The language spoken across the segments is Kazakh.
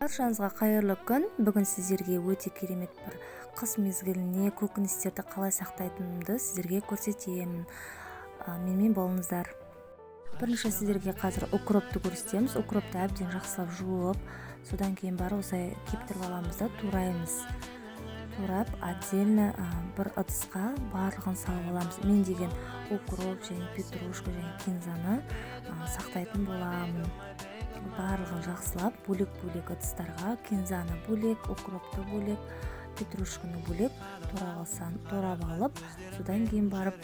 Баршаңызға қайырлы күн. Бүгін сіздерге өте керемет бір қыс мезгіліне көкөністерді қалай сақтайтынымды сіздерге көрсетемін. Менімен болыңыздар. Бірінші сіздерге қазір укропты көрсетеміз. Укропты әбден жақсылап жуып, содан кейін барып осылай кептіріп аламыз да тураймыз. Турап отдельно бір ыдысқа барлығын салып аламыз. Мен деген укроп және петрушка және кинзаны сақтайтын боламын. Барлығын жақсылап бөлек-бөлек ыдыстарға, кинзаны бөлек, укропты бөлек, петрушканы бөлек турап алып, содан кейін барып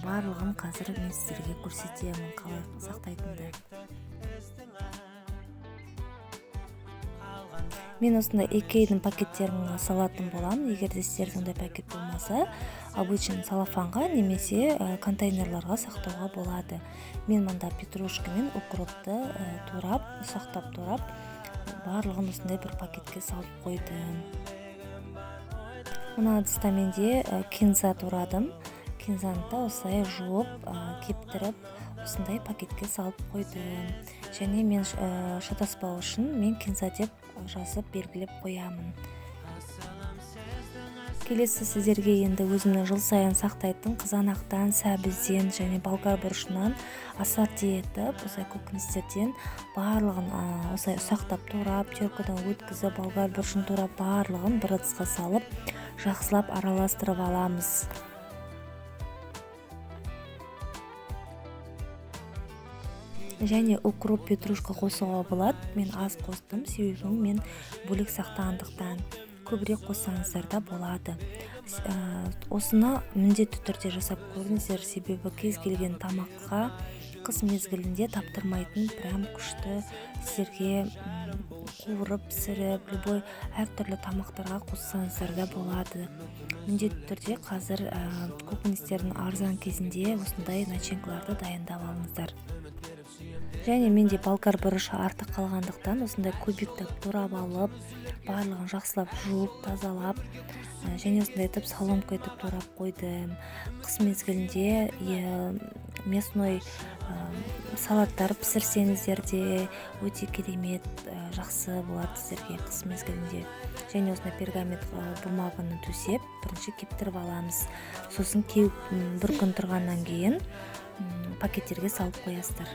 барлығын қазір мен сіздерге көрсетемін қалай сақтайтынды. Мен осындай Икеаның пакеттерін салатын боламын. Егер де сіздерде ондай пакет болмаса, обычный целлофанға немесе контейнерларға сақтауға болады. Мен мында петрушка мен укропты турап, ұсақтап турап, барлығын осындай бір пакетке салып қойдым. Мына ыдыста менде кинза турадым. Кинзаны да осылай жуып, кептіріп, осындай пакетке салып қойдым. Және мен шатаспау үшін мен кинза деп жазып белгілеп қоямын. Келесі сіздерге енді өзімнің жыл сайын сақтайтын қызанақтан, сәбізден және болгар бұрышынан ассорти етіп, осылай көкөністерден барлығын осылай ұсақтап турап, теркадан өткізіп, болгар бұрышын турап, барлығын бір ыдысқа салып, жақсылап араластырып аламыз. Және укроп, петрушка қосуға болады. Мен аз қостым, себебі мен бөлек сақтағандықтан. Көбірек қоссаңыздар да болады. Осыны міндетті түрде жасап көріңіздер, себебі кез келген тамаққа қыс мезгілінде таптырмайтын прям күшті сіздерге, қуырып, пісіріп, любой әртүрлі тамақтарға қоссаңыздар да болады. Міндетті түрде қазір көкөністердің арзан кезінде осындай начинкаларды дайындап алыңыздар. Және менде болгар бұрышы артық қалғандықтан осындай кубиктеп турап алып, барлығын жақсылап жуып, тазалап, және осындай етіп соломка етіп турап қойдым. Қыс мезгілінде мясной салаттар пісірсеңіздер де өте керемет, жақсы болады сіздерге қыс мезгілінде. Және осындай пергамент бумаганы төсеп, бірінші кептіріп аламыз. Сосын кеуіп, бір күн тұрғаннан кейін, пакеттерге салып қоясыздар.